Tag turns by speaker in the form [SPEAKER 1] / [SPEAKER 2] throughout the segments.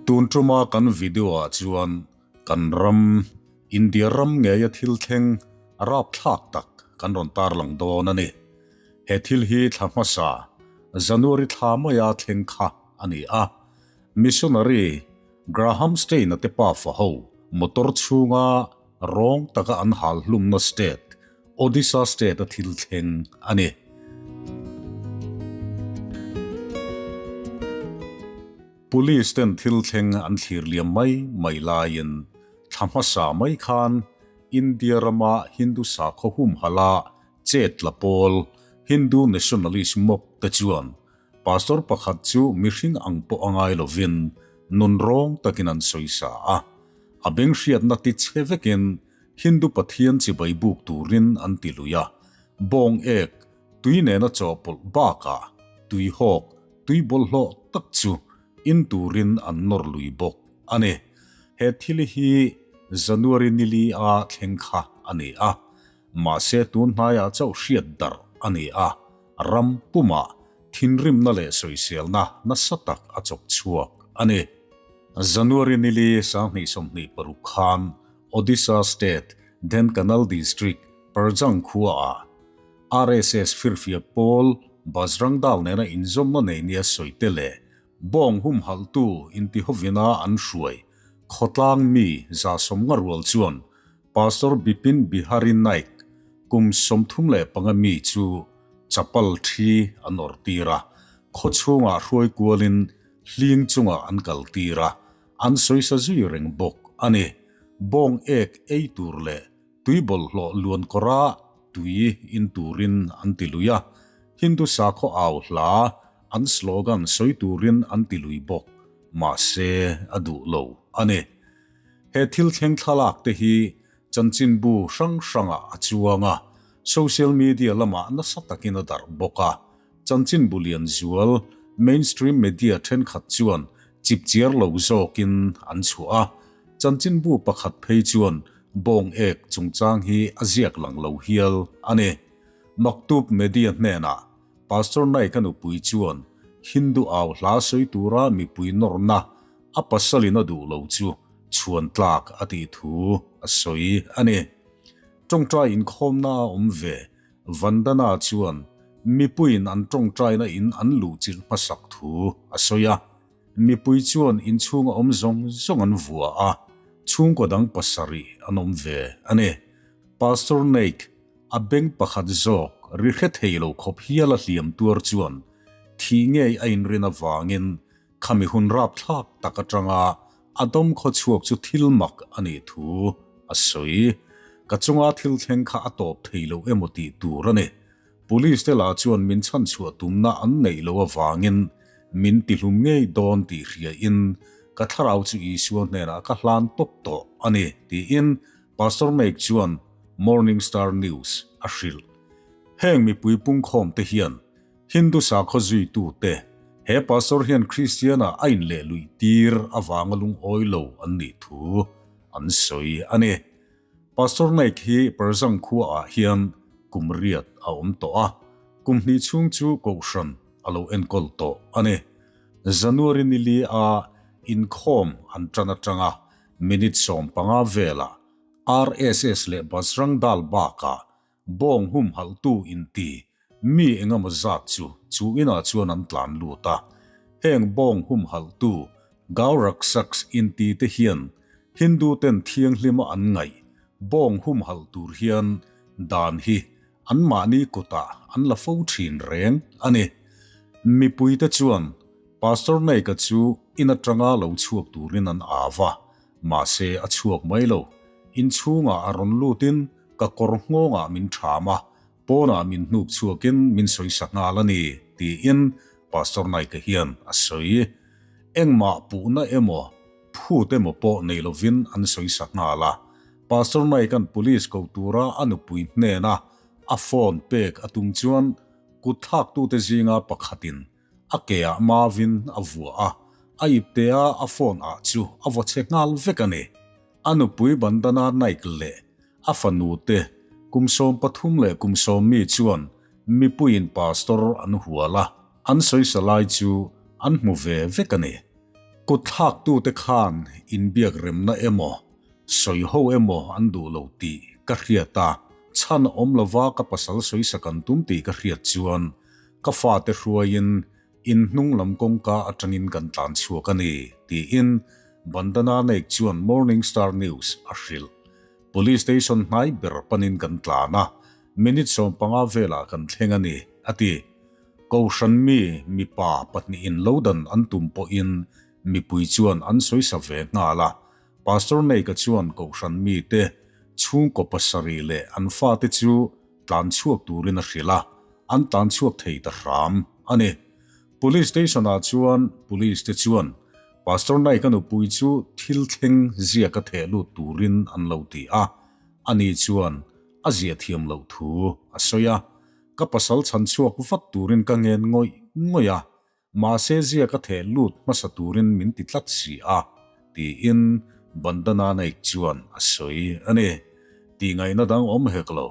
[SPEAKER 1] Tun tuma kan video ah chuan kan ram, India ram ngeia thil thleng rapthlak tak kan rawn tarlang dawn a ni. He thil hi thla hmasa, January thla maia thleng kha a ni a. Missionary Graham Stein-a te pafa ho motor chhunga rawng taka an hal hlumna state, Odisha state-a thil thleng a ni. Police ten thil thleng an thlir liam mai mai laiin thla hmasa mai khan India rama Hindu sakhaw humhala chet la pawl Hindu nationalist mob te chuan Pastor pakhat chu mihring ang pawh a ngai lovin nun rawng takin an sawisa a, a beng hriatna ti che vekin Hindu Pathian chibai buk turin an ti lui a, bawng ek tui nena chawhpawlh bakah tui hawk, tui bawlhhlawh tak chu in turin an nawr lui bawk a ni. He thil hi January nili a thleng kha a ni a, mahse tun hnaiah chauh hriat darh a ni a. Ram pumah thinrimna leh sawiselna nasa tak a chawk chhuak a ni. January nili 2026 khan Odisha State Dhenkanal District Parjang khuaah RSS firfiak pawl Bajrang Dal nena inzawmna nei nia sawite leh bawng humhalhtu intihovina an hruai khawtlang mi 150 rual chuan Pastor Bipin Bihari Naik, kum 35 mi chu chapal thi an awrh tir a, khaw chhungah hruai kualin hling chungah an kal tir a, an sawisa zui reng bawk a ni. Bawng ek ei tur leh tui bawlhhlawh luan kawra tui in turin an ti lui a, Hindu sakhaw au hla an slogan sawi turin an ti lui bawk, mahse a duh lo a ni. He thil thleng thlalak te hi chanchinbu hrang hrangah a chuang a, social media lamah nasa takin a darh bawk a. Chanchinbu lian zual, mainstream media thenkhat chuan chipchiar lo zawkin an chhuah a. Chanchinbu pakhat phei chuan bawng ek chungchang hi a ziak lang lo hial a ni. Maktub Media hnenah Pastor Naik-a nupui chuan Hindu au hla sawi tura mipui nawrna A pasalin a duh lo chu chhuan tlak a tih thu a sawi a ni. Tawngtai inkhawmna a awm ve Vandana chuan mipuiin an tawngtaina in an luhchilh hmasak thu a sawi a. Mipui chuan inchhunga awm zawng zawng an vua a, chhungkaw dang pasarih an awm ve a ni. Pastor Naik a beng pakhat zawk ri hre thei lo khawp hial a hliam tuar chuan thih ngei a inrin avangin Khami hun rapthlak tak atanga a dawm khaw chhuak chu thil mak a nih thu a sawi. Ka chunga thil thleng kha a tawp thei lo emaw tih tur a ni. Police te lah chuan min chhanchhuah tumna an neih loh avangin min tihlum ngei dawn tih hriain ka thlarau chu Isua hnenah ka hlan tawp tawh a ni, tiin Pastor Naik chuan Morning Star News a hrilh. Heng mipui pungkhawm te hian Hindu sakhaw zuitute, he pastor hian Kristian-ah a inleh luih tir avanga lungawi lo an nih thu an sawi a ni. Pastor Naik hi Parjang khuaah hian kum riat a awm tawh a, kum hnih chhung chu kohhran a lo enkawl tawh a ni. January nili a inkhawm an tan atanga minute 15 velah RSS leh Bajrang Dal bakah Bawng humhalhtu inti mi engemaw zat chu chu inah chuan an tlan lut a. Heng bawng humhalhtu Gaurakshaks inti te hian Hindu ten thianghlima an ngaih bawng humhalh tur hian dan hi anmahni kutah an la fo thin reng a ni. Mipuite chuan Pastor Naik-a chu in atanga lo chhuak turin an au a, mahse a chhuak mai lo. Inchhungah a rawn lutin Ka kawr nghawngah min ṭham a, pawnah min hnuk chhuakin min sawisa nghal a ni, tiin Pastor Naika hian a sawi. Engmah puhna emaw, phut emaw pawh nei lovin an sawisa nghal a. Pastor Naika'n police ko tura a nupui hnena a phone pek a tum chuan kut thlaktute zinga pakhatin a keah mavin a vuah a, a iptea a phone ah chu a vaw chhe nghal vek a ni. A nupui Bandana Naik leh a fanu te kum 13 leh kum 10 mi chuan mipuiin pastor an hual a, an sawisa lai chu an hmu ve vek a ni. Kutthlaktute khan inbiak remna emaw, sawiho emaw an duh lo tih ka hriat a, chhan awm lova ka pasal sawisak an tum tih ka hriat chuan ka fate hruaiin in hnung lam kawngka atangin kan tlan chhuak a ni, tiin Bandana Naik chuan Morning Star News a hrilh. Police station hnai ber panin kan tlan a, minute 15 velah kan thleng a ni, a ti. Kohhran mi mipa pahnihin lo dan an tum pawhin mipui chuan an sawisa ve nghal a. Pastor Neika chuan kohhran mite chhungkaw pasarih leh an fate chu tlan chhuak turin a hrilh a, an tlan chhuak thei ta hram a ni. Police station-ah chuan police te chuan Pastor Naika nupui chu thil thleng ziaka theh lut turin an lo ti a, ani chuan a ziah thiam loh thu a sawi a. Ka pasal chhan chhuak vat turin ka ngen ngawih ngawih a, mahse ziaka theh lut hmasa turin min ti tlat si a, tiin Bandana Naik chuan a sawi a ni. Tihngaihna dang awm hek lo,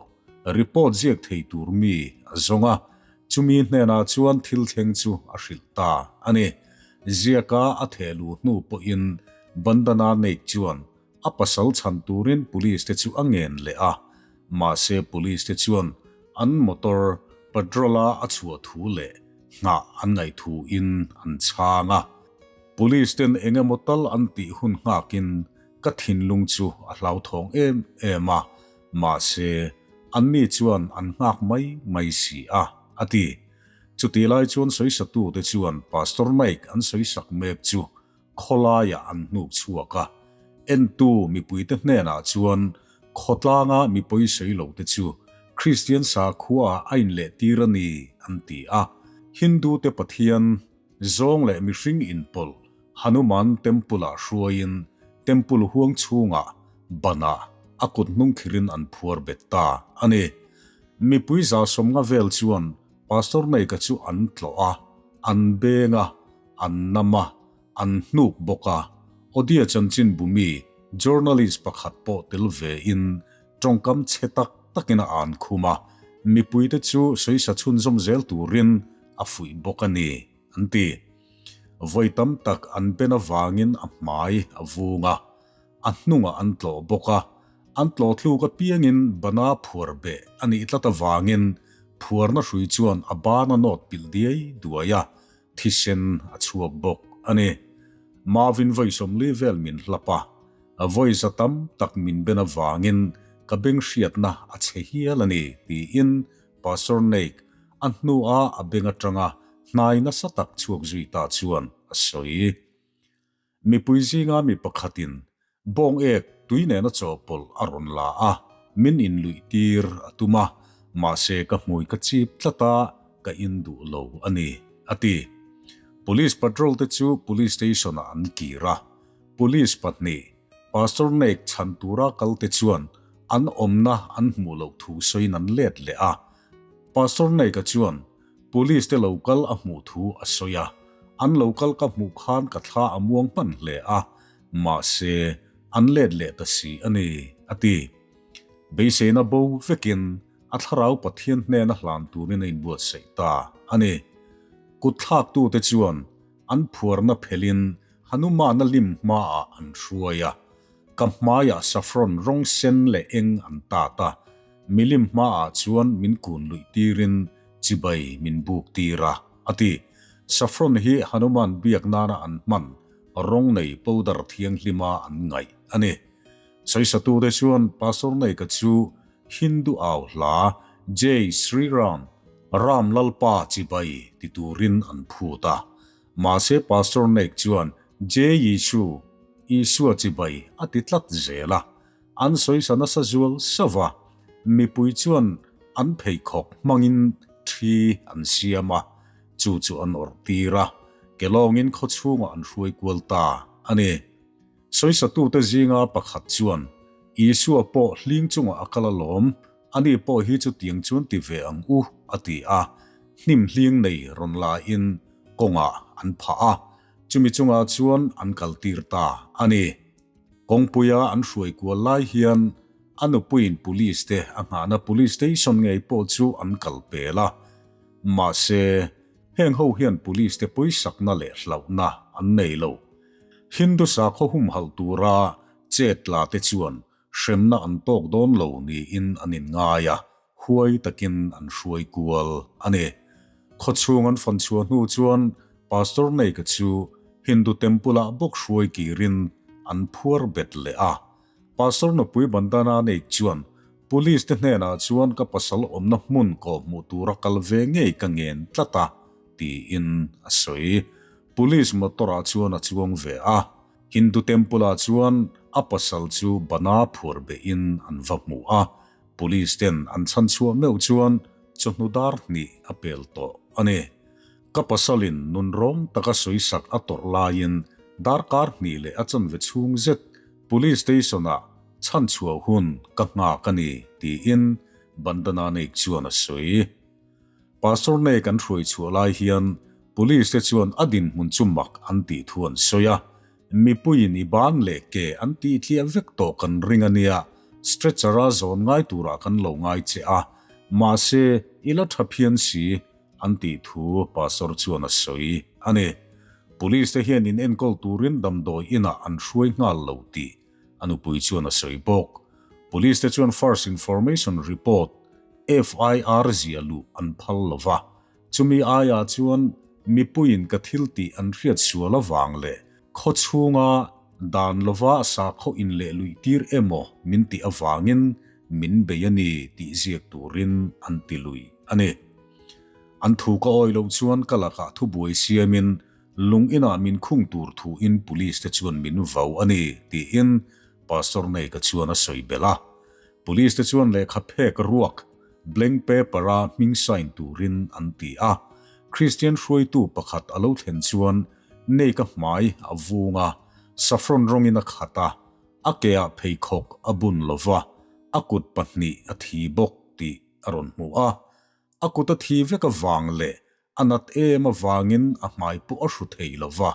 [SPEAKER 1] report ziak thei tur mi a zawng a, chumi hnenah chuan thil thleng chu a hrilh ta a ni. Ziaka a theh luh hnu pawhin Bandana Naik chuan A pasal chhan turin police te chu a ngen leh a, mahse police te chuan an motor patrol a a chhuah thu leh nghah an ngaih thu in an chhang a. Police ten eng emaw tal an tih hun nghakin ka thinlung chu a hlauthawng em em a, mahse anni chuan an nghak mai mai si a, a ti. Chutih lai chuan sawisatute chuan Pastor Naik an sawisak mek chu khawlaiah an hnuk chhuak a, entu mipuite hnenah chuan khawtlanga mi pawisawi lote chu Kristian sakhuaah a inlehtir a ni an ti a. Hindute Pathian zawng leh mihring inpawlh Hanuman Temple-ah hruaiin Temple huang chhungah banah a kut hnung khirin an phuar bet ta a ni. Mipui 150 vel chuan Pastor Naika chu an tlawh a, an beng a, An nam a, an hnuk bawk a. Odia chanchinbu mi journalist pakhat pawh tel ve in tawngkam chhe tak takin a an khum a, mipuite chu sawisa chhunzawm zel turin a fuih bawk a ni, an ti. Vawi tam tak an ben avangin a hmai a vung a, a hnungah an tlawh bawk a, an tlawh tluk apiangin bana phuar beh a nih tlat avangin phuarna hrui chuan a ban a nawt pilh diai duai a, Thisen a chhuak bawk a ni. Marvin vawi 40 vel min hlap a, vawi za tam tak min ben avangin ka beng hriatna a chhe hial a ni, tiin Pastor Naik a hnua a beng atanga hnai nasa tak chhuak zui ta chuan a sawi. Mipui zinga mi pakhatin bawng ek tui nena chawhpawlh a rawn la a, min inluih tir a tum a, mahse ka hmui ka chip tlat a, ka in duh lo a ni, a ti. Police patrol te chu police station ah an kir a, police pahnih Pastor Naik chhan tura kal te chuan an awmna an hmuh loh thu sawiin an let leh a, Pastor Naik-a chuan Police te lo kal a hmuh thu a sawi a, an lo kal ka hmuh khan ka thla a muang hman hle a, mahse an let leh ta si a ni, a ti. Beiseina bo vekin a thlarau Pathian hnena hlan turin a inbuatsaih ta a ni. Kutthlaktute chuan an phuarna phelhin Hanumana lim hmaah an hruai a, ka hmaiah saffron rawng sen leh eng an tat a, milim hmaah chuan min kun luih tirin chibai min buk tir a, a ti. Saffron hi Hanuman biak nana an hman rawng nei powder thianghlima an ngaih a ni. Sawisatute chuan Pastor Naika chu Hindu au hla Jai Shri Ram, Ram Lalpa chibai ti turin an phut a. Mahse Pastor Naik chuan Jai Yishu, Isua chibai, a ti tlat zel a. An sawisa nasa zual sauh a, mipui chuan an pheikhawk hmangin thi an siam a, chu chu an awrh tir a, kelawngin khaw chhungah an hruai kual ta a ni. Sawisatute zinga pakhat chuan, Isua pawh hling chungah a kal alawm, ani pawh hi chutiang chuan ti ve ang u, a ti a. Hnim hling nei rawn lain kawngah an phah a, chumi chungah chuan an kaltir ta a ni. Kawngpuia an hruai kual lai hian a nupuiin police te a nghahna police station ngei pawh chu an kal pel a. Mahse, heng ho hian police te pawisakna leh hlauhna an nei lo. Hindu sakhaw humhalh tura chet la te chuan hremna an tawk dawn lo niin an inngai a, huai takin an hruai kual a ni. Khawchhung an fan chhuah hnu chuan Pastor Naik-a chu Hindu Temple-ah bawk hruai kirin an phuar bet leh a. Pastor nupui Bandana Naik chuan Police te hnenah chuan ka pasal awmna hmun kawhhmuh tura kal ve ngei ka ngen tlat a, tiin a sawi. Police motor-ah chuan a chuang ve a. Hindu Temple-ah chuan a pasal chu bana phuar behin an va hmu a. Police ten an chhan chhuah meuh chuan chawhnu dar hnih a pel tawh a ni. Ka pasalin nunrawng taka sawisak a tawrh laiin darkar hnih leh a chanve chhung zet Police Station-ah chhan chhuah hun ka nghak a ni, tiin Bandana Naik chuan a sawi. Pastor Naik an hruai chhuah lai hian Police te chuan a dinhmun chu mak an tih thu an sawi a, Mipuiin i ban leh ke an tih tliah vek tawh kan ring a nia, stretcher-a zawn ngai turah kan lo ngai che a, mahse i la tha phian si, an tih thu Pastor chuan a sawi a ni. Police te hian in enkawl turin damdawi inah an hruai nghal lo tih a nupui chuan a sawi bawk. Police te chuan First Information Report, FIR, ziah luh an phal lo va, Chumi aiah chuan mipuiin ka thil tih an hriat sual avang leh khaw chhunga dan lova sakhaw inleh luih tir emaw min tih avangin min bei a ni tih ziak turin an ti lui a ni. An thu ka awi loh chuan ka lakah thubuai siamin lung inah min khung tur thuin police te chuan min vau a ni tiin Pastor Neika chuan a sawi belh a. Police te chuan lehkha phek ruak Blank paper-a hming sign turin an ti a. Kristian hruaitu pakhat a lo thlen chuan Neika hmai a vung a, saffron rawngin a khat a, a keah pheikhawk a bun lo va, a kut pahnih a thi bawk tih a rawn hmu a. A kut a thi vek avang leh A nat em avangin a hmai pawh a hru thei lo va,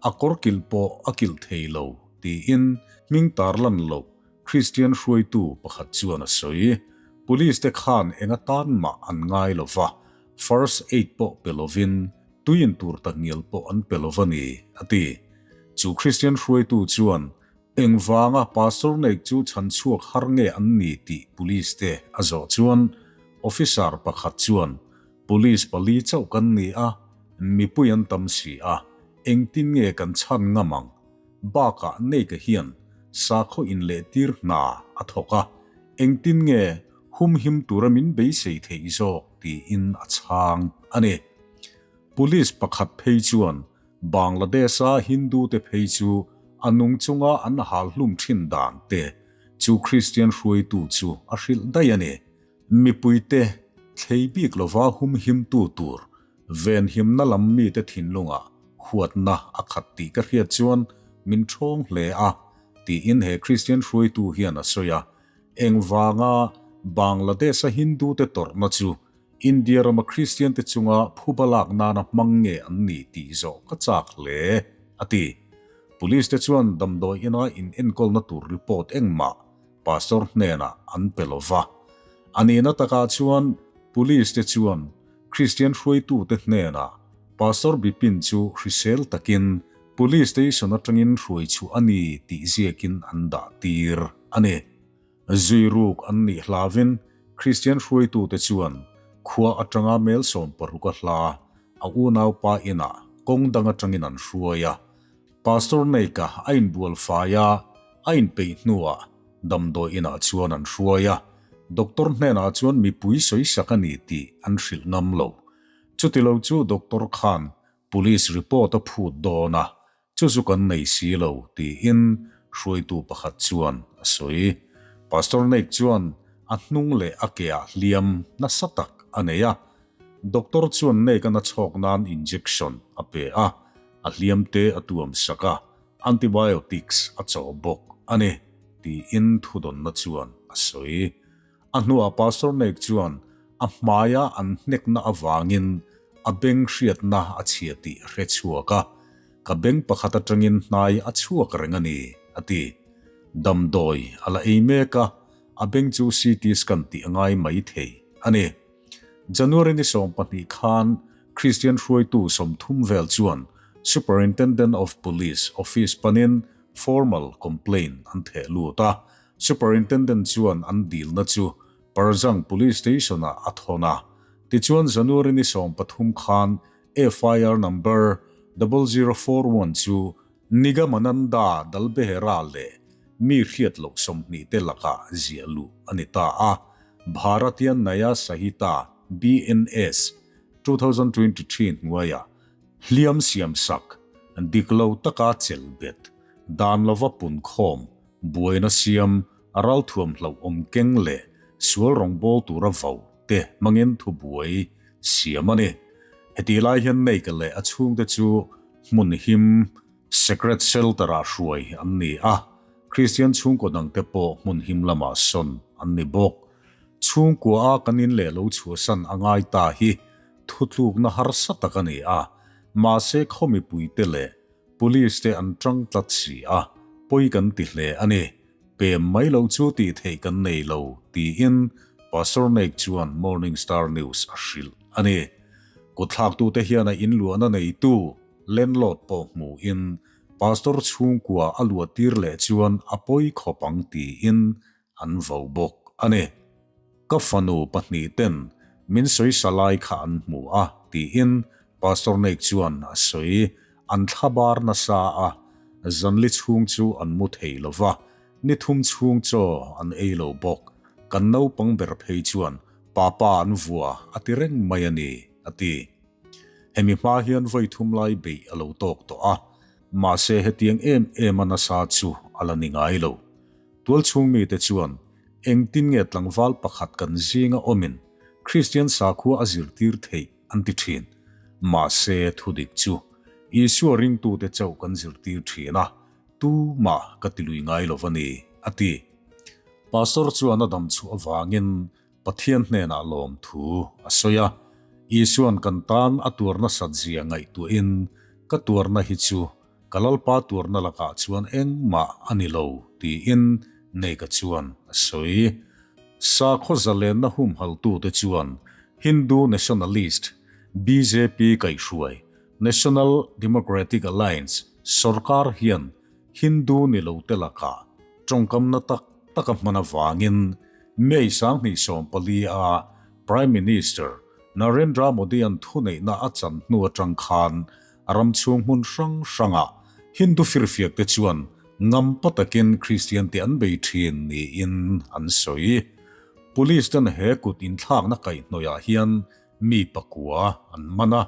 [SPEAKER 1] a kawr kilh pawh a kilh thei lo, tiin hming tarlan loh Kristian hruaitu pakhat chuan a sawi. Police te khan eng atan mah an ngai lo va, first aid pawh pe lovin tui in tur takngial pawh an pe lo va ni, a ti. Chu Kristian hruaitu chuan engvanga Pastor Naik chu chhan chhuak har nge an ni tih police te a zawh chuan officer pakhat chuan Police pali chauh kan ni a, mipui an tam si a, engtin nge kan chhan ngam ang? Bakah Neika hian sakhaw inlehtir hna a thawk a, engtin nge humhim tura min beisei theih zawk tiin a chhang a ni. Police pakhat phei chuan Bangladesh-a Hindu-te phei chu a nung chunga an hal hlum thin dan te chu Kristian hruaitu chu a hrilh daih a ni. Mipuite thlei bik lova humhimtu tur venhimna lam mite thinlungah huatna a khat tih ka hriat chuan min ṭhawng hle a, tiin he Kristian hruaitu hian a sawi a. Engvanga Bangladesh-a Hindu-te tawrhna chu India rama Kristian-te chunga phuba lak nana hmang nge an ni tih zawh ka chak hle, a ti. Police-te chuan damdawi ina inenkawlna tur report engmah Pastor hnenah an pe lo va. A nihna takah chuan Police te chuan Kristian hruaitute hnenah Pastor Bipin chu hrisel takin Police Station atangin hruai chhuah a ni tih ziakin an dah tir a ni. Zui ruk an nih hlavin Kristian hruaitute chuan khua atanga mel 16 a hla a unaupa inah kawng dang atangin an hruai a. Pastor Naik-a a inbual fai a, a inpeih hnuah damdawi inah chuan an hruai a, doctor hnenah chuan mipui sawisak a ni tih an hrilh ngam lo. Chutilo chu doctor khan police report a phut dawn a, chu chu kan nei si lo tiin hruaitu pakhat chuan a sawi. Pastor Naik chuan a hnung leh a keah hliam nasa tak a nei a, doctor chuan Naik-a nachhawk nan injection a pe a, A hliam te a tuam sak a, antibiotics a chawh bawk a ni, tiin thudawnna chuan a sawi. A hnuah Pastor Naik chuan a hmaia an hnekna avangin a beng hriatna a chhia tih a hre chhuak a, Ka beng pakhat atangin hnai a chhuak reng a ni, a ti. Damdawi a la ei mek a, a beng chu CT scan tih a ngai mai thei a ni. January ni 20 khan Kristian hruaitu 30 vel chuan Superintendent of Police office panin formal complaint an theh lut a. Superintendent chuan an dilna chu Parjang Police Station-ah a thawn a. Tichuan January ni 13 khan FIR number 0041 chu Nigamananda Dalbehera leh mi hriat loh 20 te lakah ziah luh a ni ta a. Bharatiya Nyaya Sahita, BNS, 2023 hnuaiah hliam siamsak, dik lo taka chelh bet, dan lova punkhawm, buaina siam, ralthuam hlauhawm keng leh sual rawngbâwl tura vau te hmangin thubuai siam a ni. Hetih lai hian Naik leh a chhungte chu hmun him Secret Shelter-ah hruai an ni a, Kristian chhungkaw dangte pawh hmun him lamah sawn an ni bawk. Chhungkua a kan in leh lo chhuahsan a ngai ta hi thutlukna harsa tak a ni a, mahse khaw mipuite leh Police te an tang tlat si a, pawi kan ti hle a ni. Pem mai lo chu tih theih kan nei lo, tiin Pastor Naik chuan Morning Star News a hrilh a ni. Kutthlaktute hian a inluahna neitu landlord pawh hmuhin Pastor chhungkua a luahtir leh chuan a pawi khawp ang tiin an vo bawk a ni. Ka fanu pahnihten min sawisa lai kha an hmu a, tiin Pastor Naik chuan a sawi. An thlabar nasa a, zanli chhung chu an mu thei lo va, ni thum chhung chaw an ei lo bawk. Kan naupang ber phei chuan Papa an vua a ti reng mai a ni, a ti. Hemi hma hian vawi thum lai beih a lo tawk tawh a, mahse hetiang em em a nasa chu a la ni ngai lo. Tualchhung mite chuan engtin nge tlangval pakhat kan zinga awmin Kristian sakhua a zirtir theih an ti thin. Mahse thudik chu Isua ringtute chauh kan zirtir thin a, tumah ka tilui ngai lo va ni, a ti. Pastor chuan a dam chhuah avangin Pathian hnenah lawmthu a sawi a, Isuan kan tan a tuar nasat zia ngaihtuahin ka tuarna hi chu ka Lalpa tuarna lakah chuan engmah a ni lo tiin Neka chuan a sawi. Sakhaw zalenna humhaltute chuan Hindu nationalist bjp kaihhruai National Democratic Alliance sorkar hian Hindu ni lote lakah tawngkamna tak tak a hman avangin May 2014 a Prime Minister Narendra Modi-a'n thuneihna a chan hnu atang khan a ram chhung hmun hrang hrangah Hindu firfiakte chuan ngampa takin Kristiante an bei thin niin an sawi. Police ten he kut inthlakna kaihhnawihah hian mi pakua an man a.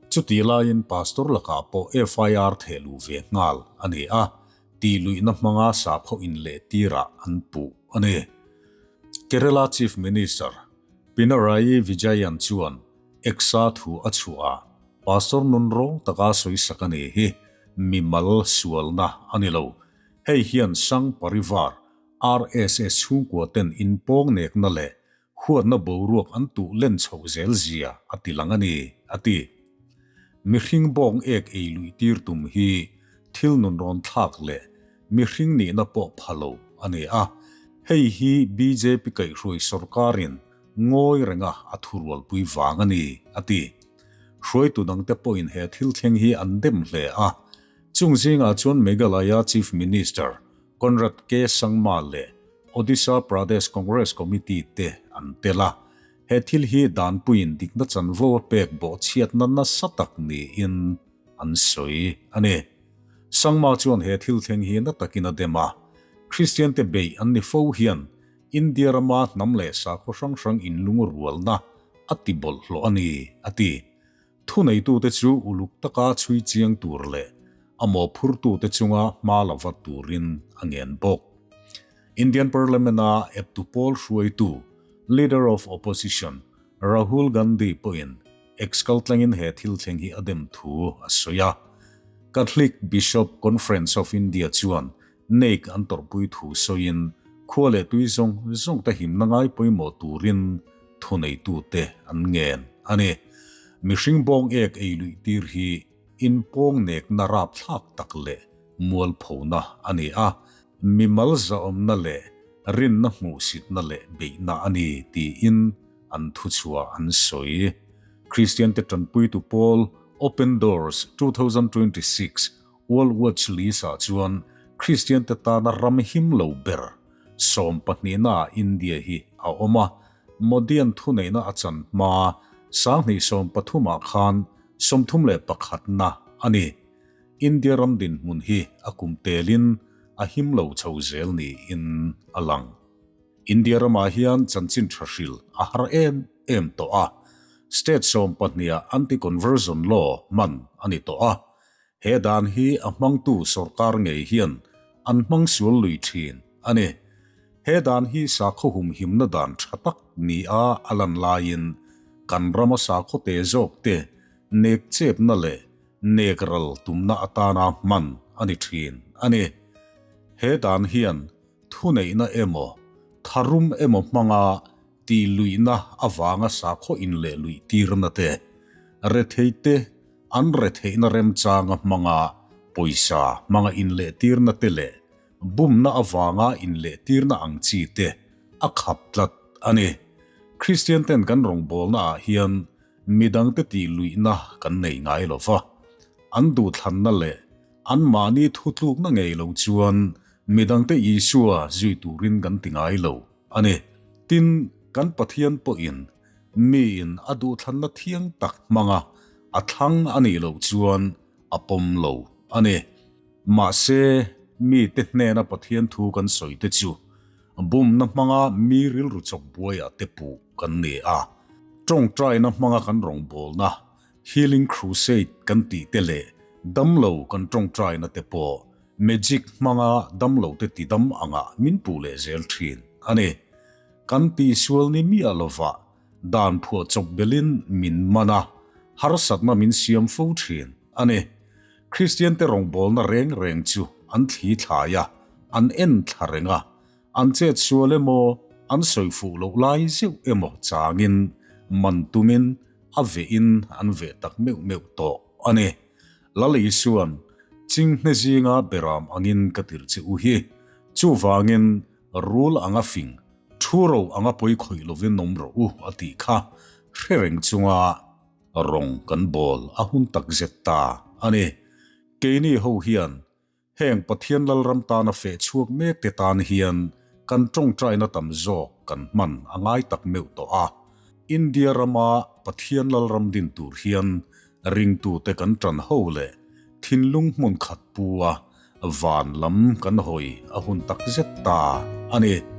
[SPEAKER 1] Chutih laiin Pastor lakah pawh FIR theh luh ve nghal a ni a, tih luihna hmanga sakhaw inlehtirah an puh a ni. Kerala Chief Minister Pinarayi Vijayan chuan Eksa thu a chhuah a, Pastor nun rawng taka sawisak a ni hi mimal sualna a ni lo. Hei hian Sangh Parivar, RSS chhungkua ten inpawng nekna leh Huatna boruak an tuh len chhoh zel zia a ti lang a ni, a ti. Mihring bawng ek ei luih tir tum hi thil nun rawn thlak leh mihring nihna pawh pha lo a ni a, hei hi bjp kaihhruai sorkarin ngawi renga a thurualpui vang a ni, a ti. Hruaitu dangte pawhin he thil thleng hi an dem hle a, chung zingah chuan Meghalaya Chief Minister Conrad K. Sangma leh Odisha Pradesh Congress Committee te an tel a, he thil hi danpuiin dikna chanvo a pek bawhchhiatna nasa tak niin an sawi a ni. Sangma chuan he thil thleng hi na takin a dem a, Kristiante beih an ni fo hian India rama hnam leh sakhaw hrang hrang inlungrualna a ti bawlhhlawh a ni, a ti. Thuneitute chu uluk taka chhui chiang tur leh a mawhphurtute chunga hma la vat turin a ngen bawk. Indian Parliament-a eptu pawl hruaitu, Leader of Opposition, Rahul Gandhi pawhin X-kal tlangin he thil thleng hi a dem thu a sawi a. Catholic Bishop Conference of India chuan Naik an tawrhpui thu sawiin khua leh tui zawng zawng te himna ngai pawimawh turin thuneitute an ngen a ni. Mihring bawng ek ei luih tir hi inpawng nekna rapthlak tak leh mualphona a ni a, mimal zahawmna leh rinna hmuhsitna leh beihna a ni tiin an thuchhuah an sawi. Kristiante tanpuitu pawl. Open Doors 2026 World Watch List-ah chuan Kristiante tana ram him lo ber sawmpahnihnaah India hi a awm a, Modi-a'n thuneihna a chan hma 2013-ah khan 31na a ni. India ram dinhmun hi a kum telin a him lo chho zel niin a lang. India ramah hian chanchin tha hril a har em em tawh a, state sawmpahniha anti-conversion law hman a ni tawh a. He dan hi a hmangtu sorkar ngei hian an hmang sual lui thin a ni. He dan hi sakhaw humhimna dan tha tak nia a lan laiin kan rama sakhaw te zawk te nek chepna leh nek ral tumna atana hman a ni thin a ni. He dan hian thuneihna emaw, tharum emaw hmanga tih luihna avanga sakhaw inleh luih tirna te, rethei te an retheihna remchanga hmanga pawisa hmanga inleh tirna te leh bumna avanga inleh tirna ang chi te a khap tlat a ni. Kristian ten kan rawngbawlna ah hian midangte tih luihna kan nei ngai lo va, an duhthlanna leh Anmahni thutlukna ngei lo chuan midangte Isua zui turin kan ti ngai lo a ni. Tin, kan Pathian pawhin miin a duhthlanna thiang tak hmanga a thlang a nih loh chuan a pawm lo a ni. Mahse, mite hnena Pathian thu kan sawi te chu bumna hmanga mi rilru chawp buaiah te puh kan ni a. Tawngtaina hmanga kan rawngbawlna Healing Crusade kan tih te leh damlo kan tawngtaina te pawh magic hmanga damlo te tidam angah min puh leh zel thin a ni. Kan tihsual ni miah lovah dan phuah chawp belin min man a, harsatna min siam fo thin a ni. Kristian te rawngbawlna reng reng chu an thli thlai a, an en thla reng a, An chet sual emaw, an sawi fuh loh lai zeuh emaw changin man tumin a vehin an veh tak meuh meuh tawh a ni. Lal Isua'n, Chinghne zinga beram angin ka tirh che u hi. Chuvangin, rul anga fing, thu ro anga pawi khawih lovin awm rawh u a tih kha hre reng chunga rawng kan bawl a hun takzet ta a ni. Keini ho hian Heng Pathian Lalram tana feh chhuak mek te tan hian kan tawngtaina tam zawk kan hman a ngai tak meuh tawh a. India rama Pathian Lalram din tur hian ringtute kan tan ho leh thinlung hmun khat pu a van lam kan hawi a hun tak zet ta a ni.